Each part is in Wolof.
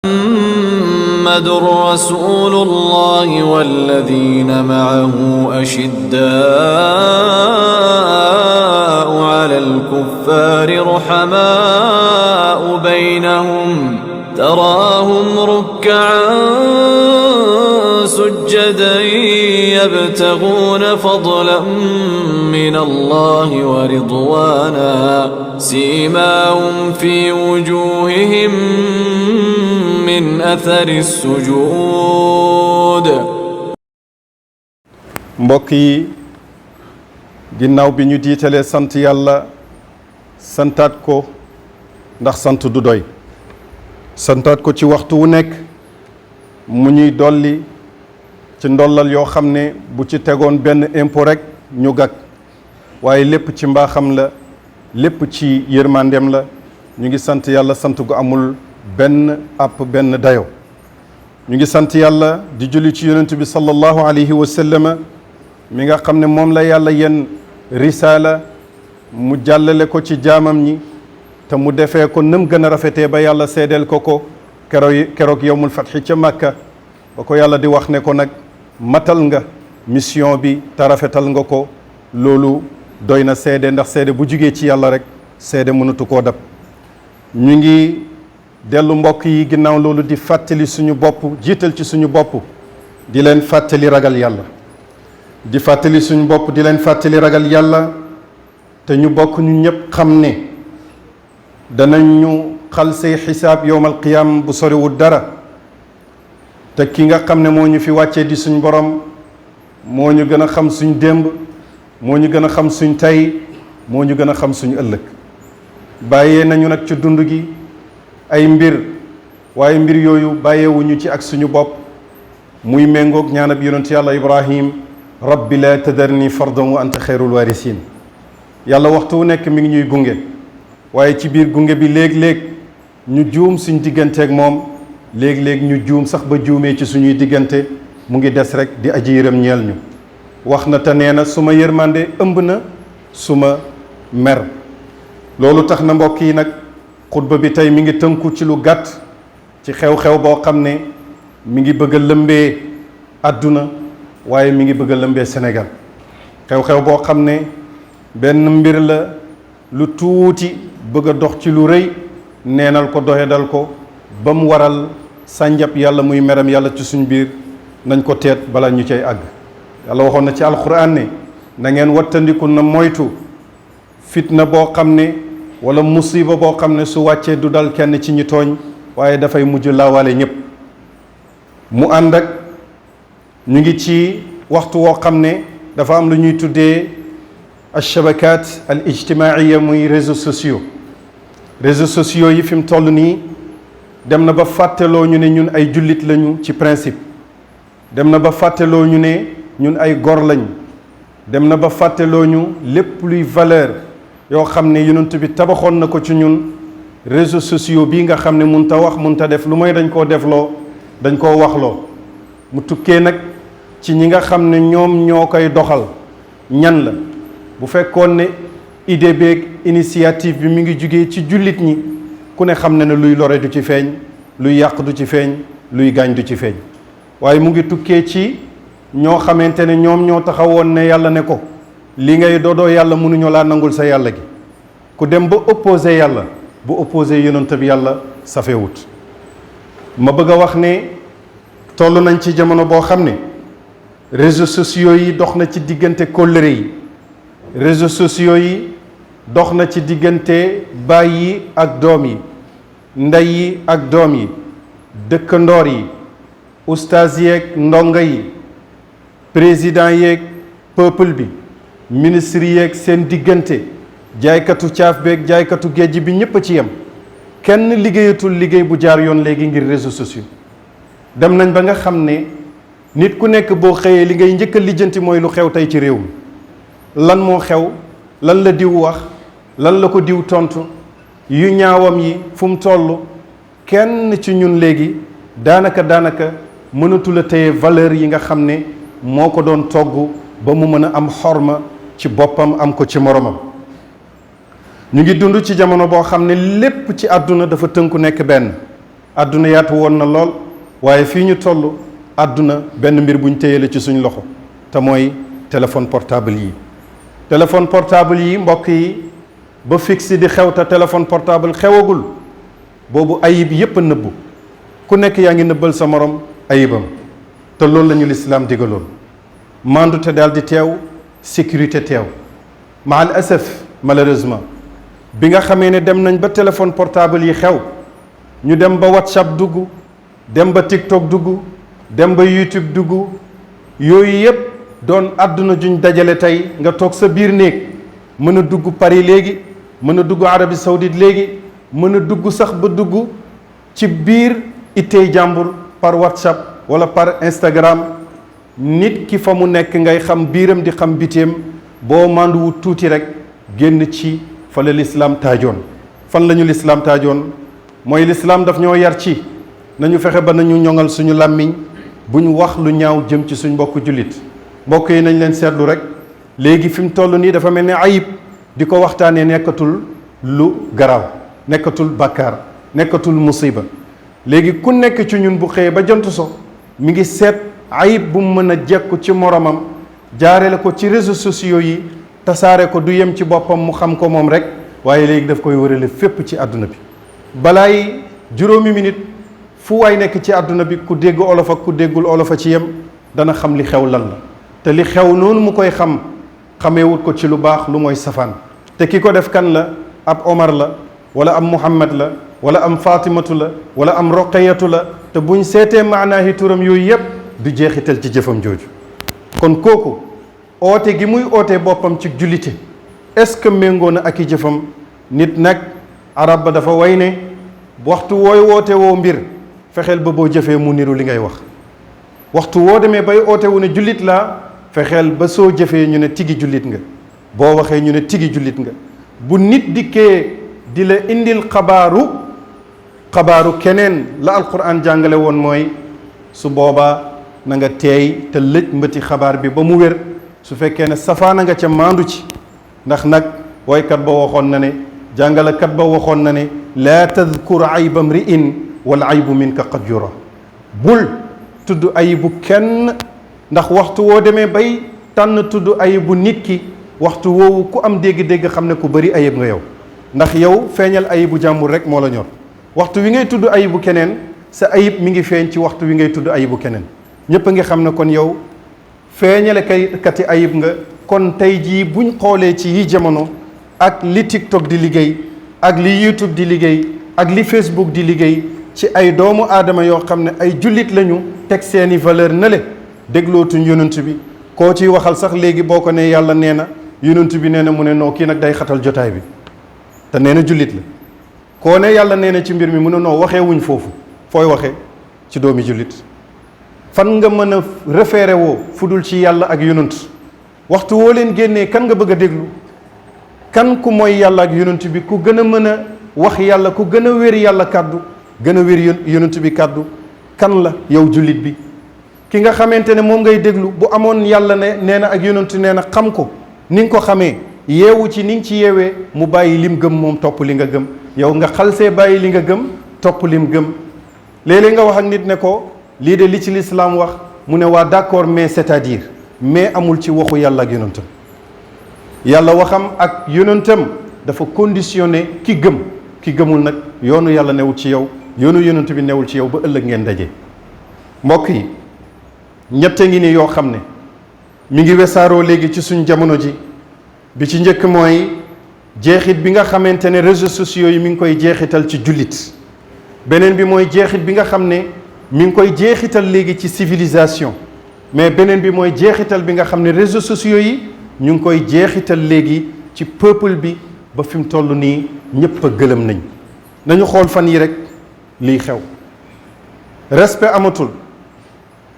محمد رسول الله والذين معه أشداء على الكفار رحماء بينهم تراهم ركعا سجدا يبتغون فضلا من الله ورضوانا سيماهم في وجوههم من أثر السجود. mbokk yi ginnaaw bi ñu diitalee sant yàlla santaat ko ndax sant du doy santaat ko ci waxtu wu nekk mu ñuy dolli ci ndollal yoo xam ne bu ci tegoon benn impôt rek ñu gàkk waaye lépp ci mbaaxam la lépp ci yërmandem la. ñu ngi sant yàlla sant gu amul benn àpp benn dayo. ñu ngi sant yàlla di julli ci yonent bi sallallahu alayhi wa sallama mi nga xam ne moom la yàlla yenn risaala mu jàllale ko ci jaamam ñi te mu defee ko nëm gën a rafetee ba yàlla seedeel ko keroog yowmul fatxi ca Makka ba ko yàlla di wax ne ko nag matal nga mission bi te rafetal nga ko. loolu doy na seede ndax seede bu jugee ci yàlla rek seede mënatu koo dab. ñu ngi dellu mbokk yi ginnaaw loolu di fàttali suñu bopp jiital ci suñu bopp di leen fàttali ragal yàlla di fàttali suñu bopp di leen fàttali ragal yàlla te ñu bokk ñu ñëpp xam ne danañ ñu xal say xisaab yowmal qiyaam bu soriwul dara te ki nga xam ne moo ñu fi wàccee di suñ borom moo ñu gën a xam suñ démb moo ñu gën a xam suñ tey moo ñu gën a xam suñ ëllëg. bàyyee nañu nag ci dund gi ay mbir waaye mbir yooyu bàyyeewuñu ci ak suñu bopp muy méngoog ñaanab yonent yàlla Ibrahim rabbi la tadarni fardan wa anta xayrul waarisiin. yàlla waxtu wu nekk mi ngi ñuy gunge waaye ci biir gunge bi léeg-léeg ñu juum suñ digganteeg moom léeg-léeg ñu juum sax ba juumee ci suñuy diggante mu ngi des rek di aji yërëm ñeel ñu. wax na te nee na suma yërmande ëmb na suma mer. loolu tax na mbokk yi nag xutba bi tey mi ngi tënku ci lu gàtt ci xew-xew boo xam ne mi ngi bëgg a lëmbee àdduna waaye mi ngi bëgg a lëmbee Sénégal. xew-xew boo xam ne benn mbir la lu tuuti bëgg a dox ci lu rëy neenal ko doyadal ko ba mu waral sànjab yàlla muy meram yàlla ci suñ biir nañ ko teet bala ñu cay àgg. yàlla waxoon na ci alquran ne na ngeen wattandiku na moytu fitna boo xam ne wala musiba boo xam ne su wàccee du dal kenn ci ñi tooñ waaye dafay mujj laawaale ñëpp. mu ànd ak ñu ngi ci waxtu woo xam ne dafa am lu ñuy tuddee alshabakat al ijtimaaiya muy réseaux sociaux yi fi mu toll nii dem na ba fàtteloo ñu ne ñun ay jullit lañu ci principe. dem na ba fàtteloo ñu ne ñun ay gor lañ. dem na ba fàtteloo ñu lépp luy valeur yoo xam ne yonent bi tabaxoon na ko ci ñun. réseaux sociaux bii nga xam ne mun ta wax mun ta def lu mooy dañ koo defloo dañ koo waxloo. mu tukkee nag ci ñi nga xam ne ñoom ñoo koy doxal ñan la. bu fekkoon ne idée beeg initiative bi mi ngi jugee ci jullit ñi ku ne xam ne ne luy lore du ci feeñ luy yàq du ci feeñ luy gaañ du ci feeñ waaye mu ngi tukkee ci ñoo xamante ne ñoom ñoo taxawoon ne yàlla ne ko li ngay doodoo yàlla mënuñoo laa nangul sa yàlla gi. ku dem ba opposé yàlla bu opposé yonent bi yàlla safewut. ma bëgg a wax ne toll nañ ci jamono boo xam ne réseaux sociaux yi dox na ci diggante kóllëre yi. réseaux sociaux yi dox na ci diggante baay yi ak doom yi ndey yi ak doom yi dëkkandoor yi ustaas yeeg ndongo yi président yeeg peuple bi ministre yeeg seen diggante jaaykatu caaf beeg jaaykatu géej bi ñëpp a ci yem. kenn liggéeyatul liggéey bu jaar yoon léegi ngir réseaux sociaux. dem nañ ba nga xam ne nit ku nekk boo xëyee li ngay njëkk a lijjanti mooy lu xew tey ci réew mi. lan moo xew lan la diw wax lan la ko diw tontu yu ñaawam yi fu mu toll. kenn ci ñun léegi daanaka mënatul a téye valeur yi nga xam ne moo ko doon togg ba mu mën a am xorma ci boppam am ko ci moromam. ñu ngi dund ci jamono boo xam ne lépp ci àdduna dafa tënku nekk benn. àdduna yaatu woon na lool waaye fii ñu toll àdduna benn mbir buñ téye la ci suñ loxo te mooy téléphone portable yi. téléphone portable yi mbokk yi ba fixe di xew te téléphone portable xewagul boobu ayib yépp a nëbbu ku nekk yaa ngi nëbbal sa morom ayibam te loolu la ñu lislaam digaloon. mandu te daal di teew sécurité teew maal asaf malheureusement bi nga xamee ne dem nañ ba téléphone portable yi xew ñu dem ba WhatsApp dugg dem ba TikTok dugg dem ba YouTube dugg yooyu yépp doon àdduna juñ dajale tey nga toog sa biir néeg mën a dugg Paris léegi mën a dugg Arabie Saoudite léegi mën a dugg sax ba dugg ci biir ittey jàmbur par WhatsApp wala par Instagram nit ki fa mu nekk ngay xam biiram di xam biteem boo mànduwu tuuti rek génn ci fa la lislaam taajoon. fan la ñu lislaam taajoon mooy lislaam daf ñoo yar ci nañu fexe ba nañu ñoŋal suñu làmmiñ bu ñu wax lu ñaaw jëm ci suñ mbokku jullit. mbokk yi nañ leen seetlu rek léegi fi mu toll nii dafa mel ne ayib di ko waxtaanee nekkatul lu garaaw nekkatul bàkkaar nekkatul musiba léegi ku nekk ci ñun bu xëyee ba jant so mi ngi seet ayib bu mu mën a jekku ci moromam jaarale ko ci réseaux sociaux yi tasaare ko du yem ci boppam mu xam ko moom rek waaye léegi daf koy wërale fépp ci àdduna bi. balaay juróomi minute fu waay nekk ci àdduna bi ku dégg olof ak ku déggul olof a ci yem dana xam li xew lan la te li xew noonu mu koy xameewut ko ci lu baax lu mooy safaan te ki ko def kan la ab Omar la wala am Muhammad la wala am Fatimatu la wala am Roqayatu la te buñ seetee maanaahi turam yooyu yépp du jeexital ci jëfam jooju. kon kooku oote gi muy oote boppam ci jullite est-ce que méngoo na ak i jëfam? nit nag arab ba dafa way ne waxtu wooy woote woo mbir fexeel ba boo jëfee mu niru li ngay wax. waxtu woo demee bay oote wu ne jullit laa fexeel ba soo jëfee ñu ne tigi jullit nga boo waxee ñu ne tigi jullit nga. bu nit dikkee di la indil xabaaru keneen la alquran jàngale woon mooy su boobaa na nga teey te lëj mbëti xabaar bi ba mu wér su fekkee ne safaana nga ca maandu ci ndax nag woykat ba waxoon na ne jàngalekat ba waxoon na ne laa tadkur ayba mri'in wal aybu minka qad yura bul tudd ayibu kenn ndax waxtu woo demee bay tànn tudd ayibu nit ki waxtu woowu ku am dégg-dégg xam ne ku bëri ayib nga yow ndax yow feeñal ayibu jàmbur rek moo la ñor waxtu wi ngay tudd ayibu keneen sa ayib mi ngi feeñ ci waxtu wi ngay tudd ayibu keneen ñëpp a ngi xam ne kon yow feeñale kati ayib nga. kon tey jii buñ xoolee ci yi jamono ak li TikTok di liggéey ak li YouTube di liggéey ak li Facebook di liggéey ci ay doomu aadama yoo xam ne ay jullit lañu teg seeni valeur nale déglootuñ yonent bi koo ciy waxal sax léegi boo ko ne yàlla nee na yonent bi nee na mu ne noo kii nag day xatal jotaay bi te nee na jullit la. koo ne yàlla nee na ci mbir mi mu ne noo waxee wuñ foofu fooy waxee ci doomi jullit fan nga mën a référé woo fudul ci yàlla ak yonent waxtu woo leen génnee kan nga bëgg a déglu kan ku mooy yàlla ak yonent bi ku gën a mën a wax yàlla ku gën a wér yàlla kàddu gën a wér yonent bi kàddu kan la yow jullit bi. ki nga xamante ne moom ngay déglu bu amoon yàlla ne nee na ak yonent nee na xam ko ni nga ko xamee yeewu ci ni nga ci yeewee mu bàyyi lim gëm moom topp li nga gëm yow nga xalsee bàyyi li nga gëm topp lim gëm. léeg-léeg nga wax ak nit ne ko lii de li ci lislaam wax mu ne waa d'accord mais c'est-à-dire mais amul ci waxu yàlla ak yonentam yàlla waxam ak yonentam dafa conditionné ki gëm ki gëmul nag yoonu yàlla newul ci yow yoonu yonent bi newul ci yow ba ëllëg ngeen daje. mbokk yi ñett ngi ni yoo xam ne mi ngi wesaaroo léegi ci suñ jamono ji bi ci njëkk mooy jeexit bi nga xamante ne réseaux sociaux yi mi ngi koy jeexital ci jullit. beneen bi mooy jeexit bi nga xam ne mi ngi koy jeexital léegi ci civilisation mais beneen bi mooy jeexital bi nga xam ne réseaux sociaux yi ñu ngi koy jeexital léegi ci peuple bi ba fi mu toll nii ñëpp a gëlëm nañ. nañu xool fan yi rek liy xew respect amatul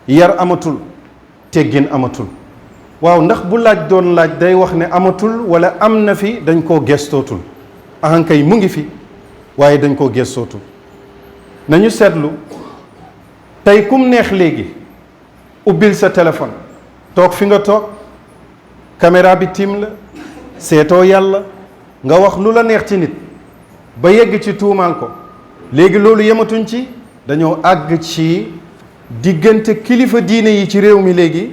yar amatul teggin amatul waaw ndax bu laaj doon laaj day wax ne amatul wala am na fi dañ koo gestootul ahankay mu ngi fi waaye dañ koo gestootul. nañu seetlu tey kum neex léegi ubbil sa téléphone toog fi nga toog caméra bi tiim la seetoo yàlla nga wax lu la neex ci nit ba yegg ci tuumaal ko léegi loolu yematuñ ci dañoo àgg ci diggante kilifa diine yi ci réew mi léegi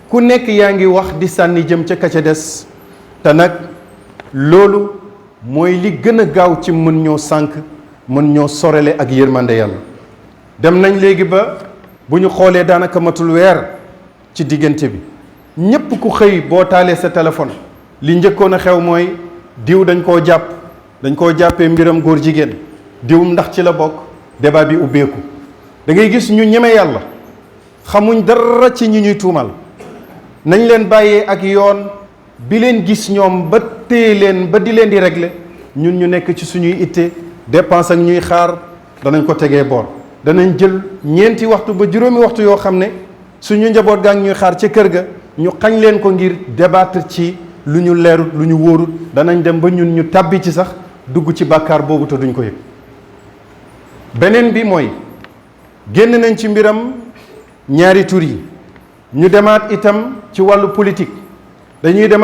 ku nekk yaa ngi wax di sànni jëm ca ka ca des te nag loolu mooy li gën a gaaw ci mën ñoo sànk mën ñoo sorele ak yërmande yàlla. dem nañ léegi ba bu ñu xoolee daanaka matul weer ci diggante bi ñépp ku xëy boo taalee sa téléphone li njëkkoon a xew mooy diw dañ koo jàppee mbiram góor jigéen diw ndax ci la bokk débat bi ubbeeku da ngay gis ñu ñeme yàlla xamuñ dara ci ñi ñuy tuumal nañ leen bàyyee ak yoon bi leen gis ñoom ba téye leen ba di leen di régler ñun ñu nekk ci suñuy itte dépense ak ñuy xaar danañ ko tegee boor danañ jël ñeenti waxtu ba juróomi waxtu yoo xam ne suñu njaboot gaa ngi ñuy xaar ca kër ga ñu xañ leen ko ngir débattre ci lu ñu leerut lu ñu wóorut danañ dem ba ñun ñu tàbbi ci sax dugg ci bàkkaar boobu te duñ ko yëg. beneen bi mooy génn nañ ci mbiram ñaari tur yi ñu demaat itam ci wàllu politique dañuy dem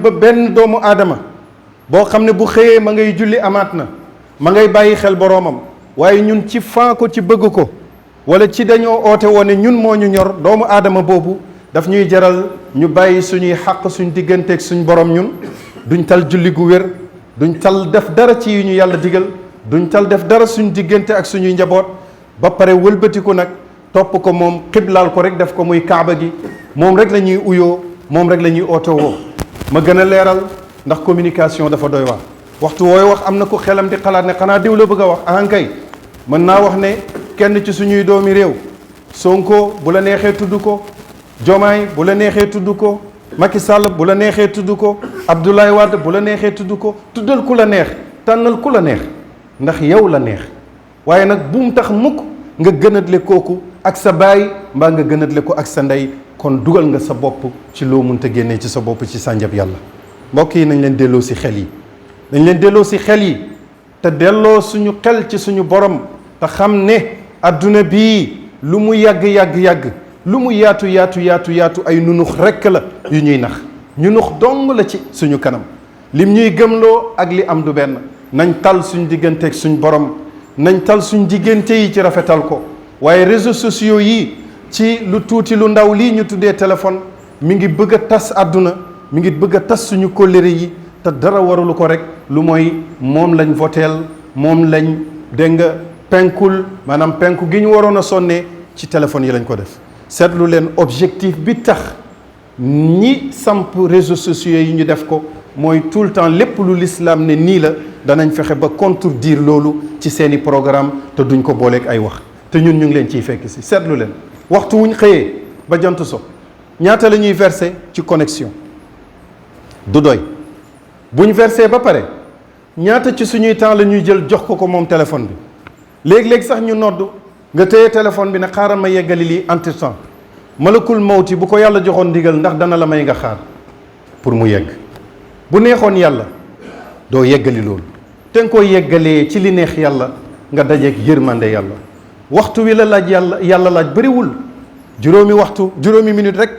ba benn doomu aadama boo xam ne bu xëyee ma ngay julli amaat na ma ngay bàyyi xel boroomam waaye ñun ci faa ko ci bëgg ko wala ci dañoo oote woone ñun moo ñu ñor doomu aadama boobu daf ñuy jaral ñu bàyyi suñuy xàq suñ digganteeg suñ borom ñun duñ tal julli gu wér duñ tal def dara ci yu ñu yàlla digal duñ tal def dara suñ diggante ak suñuy njaboot ba pare wëlbatiku nag topp ko moom xiblaal ko rek def ko muy kaaba gi moom rek la ñuy uyoo moom rek la ñuy ootowoo ma gën a leeral ndax communication dafa doy waar waxtu wooy wax am na ko xelam di xalaat ne xanaa diw la bëgg a wax ahankay mën naa wax ne kenn ci suñuy doomi réew Sonko bu la neexee tudd ko Jomaay bu la neexee tudd ko Macky Sall bu la neexee tudd ko Abdoulaye Wade bu la neexee tudd ko tuddal ku la neex tànnal ku la neex ndax yow la neex waaye nag bu mu tax mukk nga gënatle kooku ak sa baay mbaa nga gënatle ko ak sa ndey kon dugal nga sa bopp ci loo mënta génnee ci sa bopp ci sànjab yàlla. mbokk yi nañ leen delloo si xel yi dañ leen delloo si xel yi te delloo suñu xel ci suñu borom te xam ne adduna bii lu mu yàgg lu mu yaatu ay nunux rekk la yu ñuy nax ñunux dong la ci suñu kanam lim ñuy gëmloo ak li am du benn nañ tal suñ digganteeg suñ borom nañ tal suñ diggante yi ci rafetal ko waaye réseaux sociaux yi ci lu tuuti lu ndaw lii ñu tuddee téléphone mi ngi bëgg a tas àdduna mi ngi bëgg a tas suñu kóllëre yi te dara warulu ko rek lu mooy moom lañ voteel moom lañ dégg nga maanaam penku gi ñu waroon a sonnee ci téléphone yi lañ ko def seetlu leen objectif bi tax ñi samp réseaux sociaux yi ñu def ko mooy tout le temps lépp lu l'islam ne nii la danañ fexe ba contredire loolu ci seeni programme te duñ ko booleeg ay wax te ñun ñu ngi leen ciy fekk si seetlu leen waxtu wuñ xëyee ba jant so ñaata la ñuy verser ci connexion du doy buñ verser ba pare ñaata ci suñuy temps la ñuy jël jox ko moom téléphone bi léeg-léeg sax ñu nodd nga téye téléphone bi ne xaaral ma yeggali lii entre temps malakul mawti bu ko yàlla joxoon ndigal ndax dana la may nga xaar pour mu yegg bu neexoon yàlla doo yeggali loolu te nga ko yeggalee ci li neex yàlla nga dajeeg yërmande yàlla waxtu wi la laaj yàlla laaj bëriwul juróomi minute rek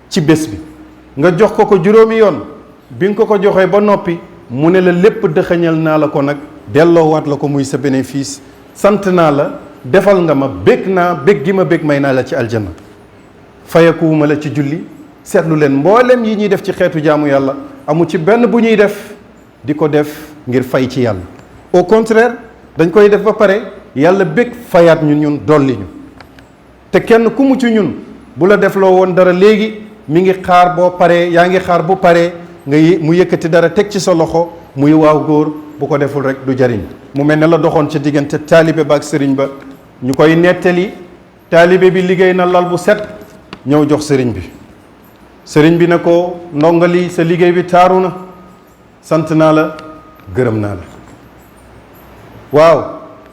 ci bés bi nga jox ko juróomi yoon bi nga ko joxee ba noppi mu ne la lépp dëxëñal naa la ko nag delloowaat la ko muy sa bénéfice sant naa la defal nga ma bég gi ma bég may naa la ci aljanna fayakuwuma la ci julli seetlu leen mboolem yi ñuy def ci xeetu jaamu yàlla amu ci benn bu ñuy def di ko def ngir fay ci yàlla au contraire dañ koy def ba pare yàlla bég fayaat ñun dolli ñu te kenn ku mu ci ñun bu la defloo woon dara léegi mi ngi xaar boo paree yaa ngi xaar bu paree mu yëkkati dara teg ci sa loxo muy waaw góor bu ko deful rek du jariñ mu mel ne la doxoon ca diggante taalibe ba ak sëriñ ba ñu koy nettali taalibe bi liggéey na lal bu set ñëw jox sëriñ bi ne ko ndongali sa liggéey bi taaru na sant naa la gërëm naa la waaw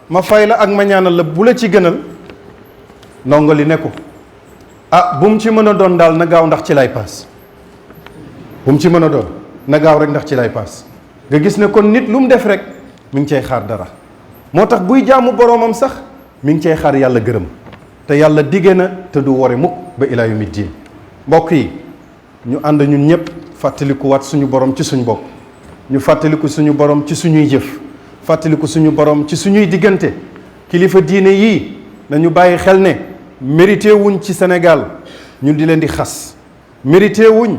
ma fay la ak ma ñaanal la bu la ci gënal ndongali ne ko bu mu ci mën a doon daal na gaaw ndax ci lay paas bu mu ci mën a doon na gaaw rek ndax ci lay paas nga gis ne kon nit lu mu def rek mi ngi cay xaar dara moo tax buy jaamu boroomam sax mi ngi cay xaar yàlla gërëm te yàlla dige na te du wore mukk ba ilaa yawmi diin mbokk yi ñu ànd ñun ñëpp fàttaliku waat suñu borom ci suñu bopp ñu fàttaliku suñu borom ci suñuy jëf fàttaliku suñu borom ci suñuy diggante kilifa diine yii nañu bàyyi xel ne mérité wuñ ci Sénégal ñu di leen di xas, mérité wuñ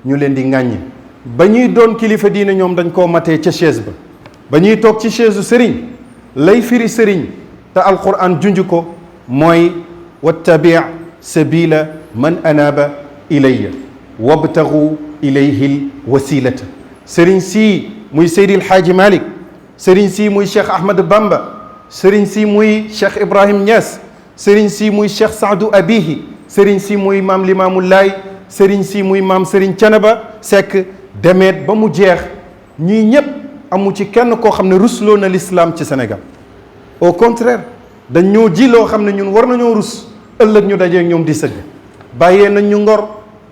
ñu leen di ŋàññi. ba ñuy doon kilifa diine ñoom dañ koo matee ca chaise ba ñuy toog ci chaise u sëriñ lay firi sëriñ te alquran junj ko mooy wattabi sabila man anaba ilayya wabtagu ilayhi lwasilata. sëriñ sii muy Seydi El Hadji Malick, sëriñ sii muy Cheikh Ahmad Bamba, sëriñ sii muy Cheikh Ibrahim Niass, sëriñ sii muy Cheikh Saadu Abihi, sëriñ sii muy maam Limaamu Laay, sëriñ sii muy maam Sëriñ Canaba Sekk, demeet ba mu jeex. ñii ñépp amu ci kenn koo xam ne rusloo na lislaam ci Sénégal. au contraire dañ ñoo ji loo xam ne ñun war nañoo rus ëllëg ñu dajeeg ñoom di sëgg. bàyyee nañ ñu ngor,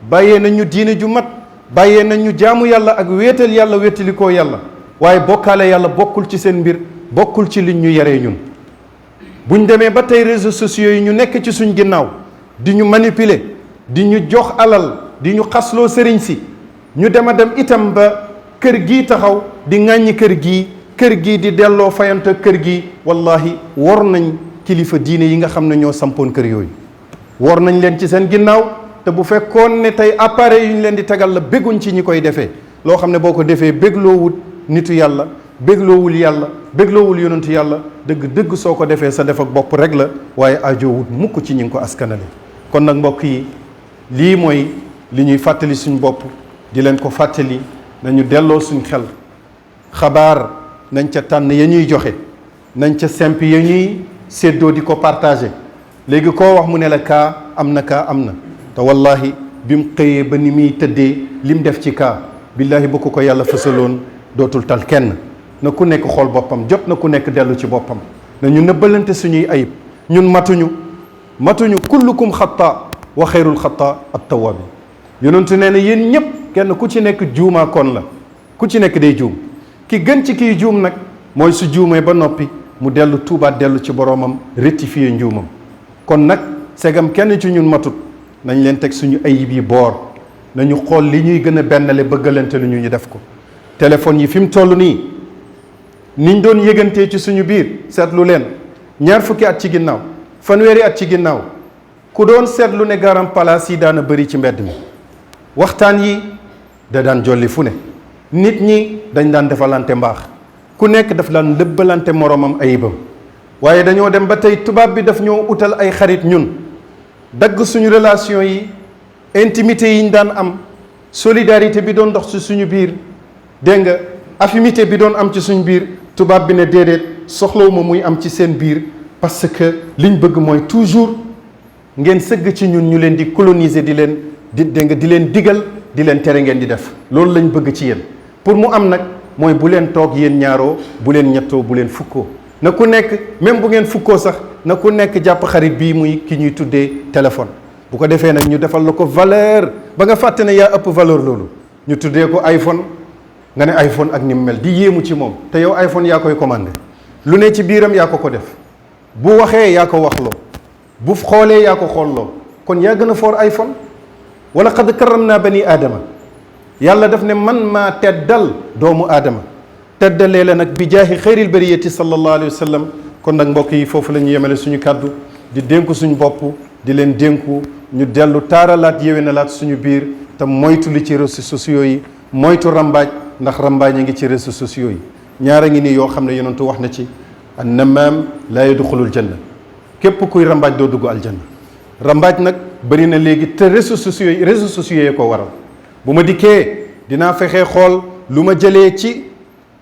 bàyyee nañ ñu diine ju mat, bàyyee nañ ñu jaamu yàlla ak wéetal yàlla wéetalikoo yàlla. waaye bokkaale yàlla bokkul ci seen mbir, bokkul ci liñ ñu yaree ñun. buñ demee ba tey réseaux sociaux yi ñu nekk ci suñ ginnaaw di ñu manipuler, di ñu jox alal, di ñu xasloo sëriñ si, ñu dem a dem itam ba kër gii taxaw di ŋàññi kër gii di delloo fayante kër gi. wallahi war nañ kilifa diine yi nga xam ne ñoo sampoon kër yooyu, war nañ leen ci seen ginnaaw. te bu fekkoon ne tey appareil yu ñu leen di tegal la bégguñ ci ñi koy defee, loo xam ne boo ko defee bégloowul nitu yàlla, bégloowul yàlla, bégloowul yonentu yàlla, dëgg soo ko defee sa def ak bopp rek la, waaye ajoowut mukk ci ñi ngi ko askanale. kon nag mbokk yi, lii mooy li ñuy fàttali suñ bopp, di leen ko fàttali. nañu delloo suñ xel, xabaar nañ ca tànn ya ñuy joxe, nañ ca semp ya ñuy séddoo di ko partagé. léegi koo wax mu ne la kaa am na te wallahi bi mu xëyee ba ni muy tëddee lim def ci kaa, billahi bu ko yàlla fësaloon dootul tal kenn. na ku nekk xool boppam, jot na ku nekk dellu ci boppam. nañu nëbbalante suñuy ayib. ñun matuñu kullukum xataa wa xayrul xataa at tawaabi. yonentu nee na yéen ñëpp kenn ku ci nekk juumaa kon la, ku ci nekk day juum. ki gën ci kiy juum nag mooy su juumee ba noppi mu dellu tuubaat, dellu ci boroomam, rectifier njuumam. kon nag segam kenn ci ñun matut, nañ leen teg suñu ayib yi boor, nañu xool li ñuy gën a bennale bëggalante lu ñu def ko. téléphone yi fi mu toll nii niñ doon yëgantee ci suñu biir, seetlu leen 20 fukki at ci ginnaaw, fanweeri at ci ginnaaw, ku doon seetlu ne garam palaas yi daana bëri ci mbedd mi, waxtaan yi da daan jolli fu ne, nit ñi dañ daan defalante mbaax, ku nekk daf daan lëbbalante moromam ayibam. waaye dañoo dem ba tey tubaab bi daf ñoo utal ay xarit ñun, dagg suñu relation yi, intimité yi ñu daan am, solidarité bi doon dox ci suñu biir, dégg nga affinité bi doon am ci suñu biir. tubaab bi ne déedéet, soxlawuma muy am ci seen biir, parce que liñ bëgg mooy toujours ngeen sëgg ci ñun, ñu leen di coloniser, di leen di leen digal, di leen tere ngeen di def. loolu lañ bëgg ci yéen. pour mu am nag mooy bu leen toog yéen ñaaroo, bu leen ñettoo, bu leen fukkoo. na ku nekk même bu ngeen fukkoo sax, na ku nekk jàpp xarit bii muy ki ñuy tuddee téléphone. bu ko defee nag ñu defal la ko valeur ba nga fàtte ne yaa ëpp valeur loolu. ñu tuddee ko iPhone, nga ne iPhone ak ni mu mel, di yéemu ci moom. te yow iPhone yaa koy commandé, lu ne ci biiram yaa ko def, bu waxee yaa ko waxloo, bu xoolee yaa ko xoolloo. kon yaa gën a foor iPhone. wala qad karramna bani aadama, yàlla daf ne man maa teddal doomu aadama, teddalee la nag bi jaahi xayril bariyati sallallahu alayhi wa sallam. kon nag mbokk yi, foofu la ñu yemale suñu kàddu, di dénku suñu bopp, di leen dénku ñu dellu taaralaat yéwénalaat suñu biir, te moytu li ci réseaux sociaux yi, moytu rambaaj, ndax rambaaj a ngi ci réseaux sociaux yi. ñaara ngi nii yoo xam ne yonentu wax na ci, an namaam laa yadxulul janna, képp kuy rambaaj doo dugg aljanna. rambaaj nag bëri na léegi, te réseaux sociaux yi ko waral. bu ma dikkee dinaa fexe xool lu ma jëlee ci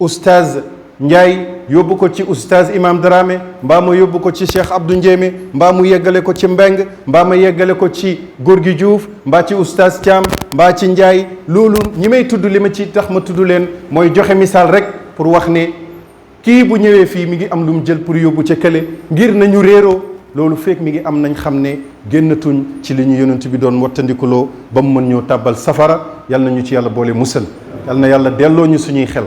oustaz Ndiaye yóbbu ko ci oustaz Imam Dramé, mbaa ma yóbbu ko ci Cheikh Abdou Ndiémé, mbaa mu yeggale ko ci Mbeng, mbaa ma yeggale ko ci Gorgui Diouf, mbaa ci oustaz Thiam, mbaa ci Ndiaye. loolu ñi may tudd, li ma ci tax ma tudd leen mooy joxe misaal rek pour wax ne kii bu ñëwee fii mi ngi am lu mu jël pour yóbbu ca kële, ngir nañu réeroo. loolu fekk mi ngi am, nañ xam ne génnatuñ ci li ñu yonent bi doon wattandikuloo ba mu mën ñoo tàbbal safara. yal na ñu ci yàlla boole musal, yal na yàlla delloo ñu suñuy xel,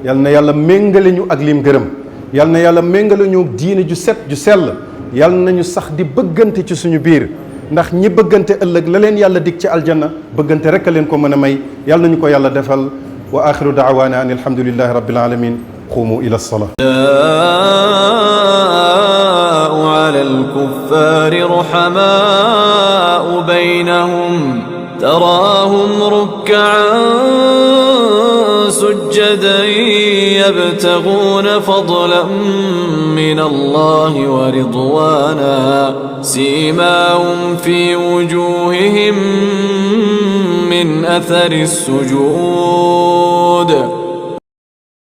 yal na yàlla méngale ñu ak lim gërëm, yal na yàlla méngale ñu diine ju set ju sell, yal nañu sax di bëggante ci suñu biir, ndax ñi bëggante ëllëg la leen yàlla dig ci aljanna bëggante rek a leen ko mën a may. yal nañu ko yàlla defal. wa axiru daawaana an alhamdulillahi rabbil alamin. qumu ila as-salah. على الكفار رحماء بينهم تراهم ركعا سجدا يبتغون فضلا من الله ورضوانا سيماهم في وجوههم من أثر السجود